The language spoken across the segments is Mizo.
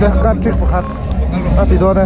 Te card trick pakhat a ti dawn e.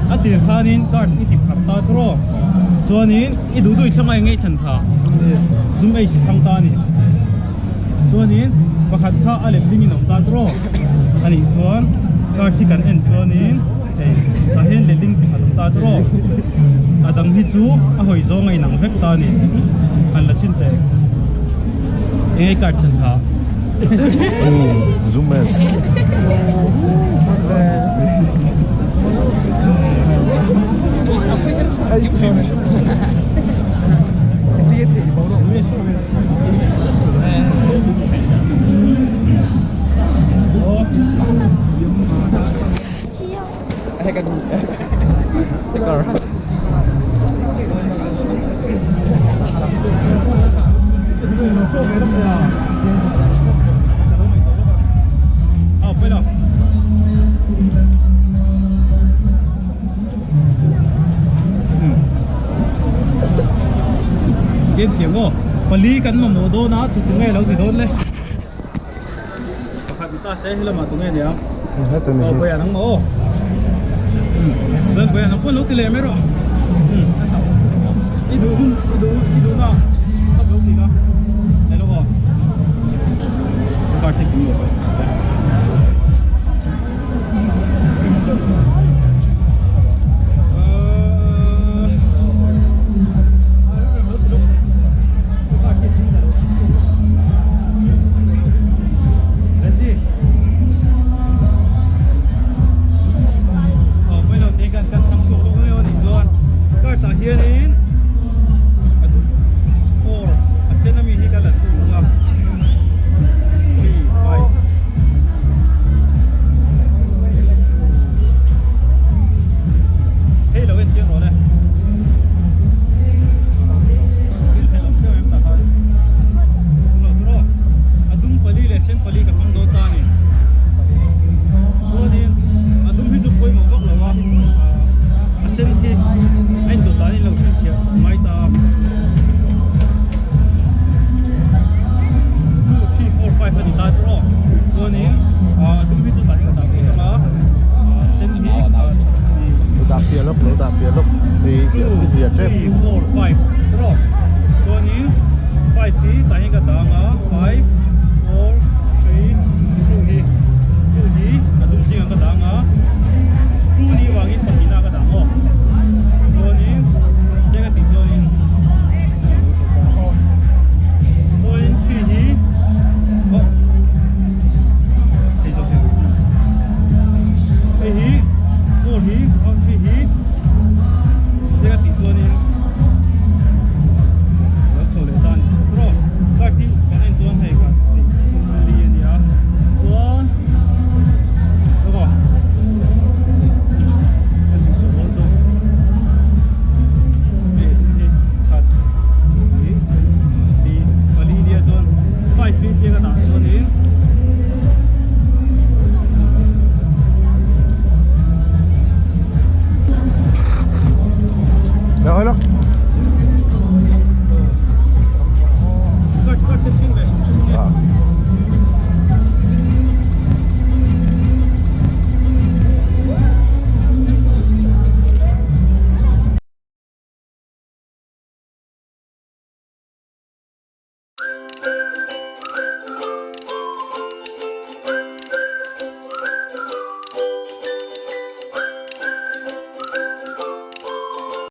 A tir khanin card i ti thar ta tawh chuanin i duh duh i thlang a eng nge i thlan tha zum ei si thlang ta a ni chuanin pakhat kha a lem dingin a awm ta tawh a nih chuan card hi kan en chuanin hei tah hian letling pakhat a awm ta tawh a dang hi chu a hawi zawng a inang vek ta a ni han la chhin teh eng nge i card thlan tha. Zum es. Pali kan mamawh dawn a tu tunge lo ti dawn le pakhat ni ta se helama tunge nia aw bawiah nang maw aw chuan bawiah nang pawh lo ti leh mai rawh i duh hun i duh i duh na tak lo ti la hello aw car thei kim lo. Hei lo en chiang rawh le. Thil theih awm chiang em tah khan. Lo tawh a dum pali leh sen pali ka hmang dawn ta a ni. Chuanin a dum hi chu pawimawh vak lo a, a sen hi a indawt dan in lo chhinchhiah ngai ta a. 2, 3, 4, 5 a ni ta tawh. Chuanin a dum hi chu tah hian ka dah phawt ang a, a sen hi Lo dah piah lawk, lo dah piah lawk. Hei 2, 3, 4, 5.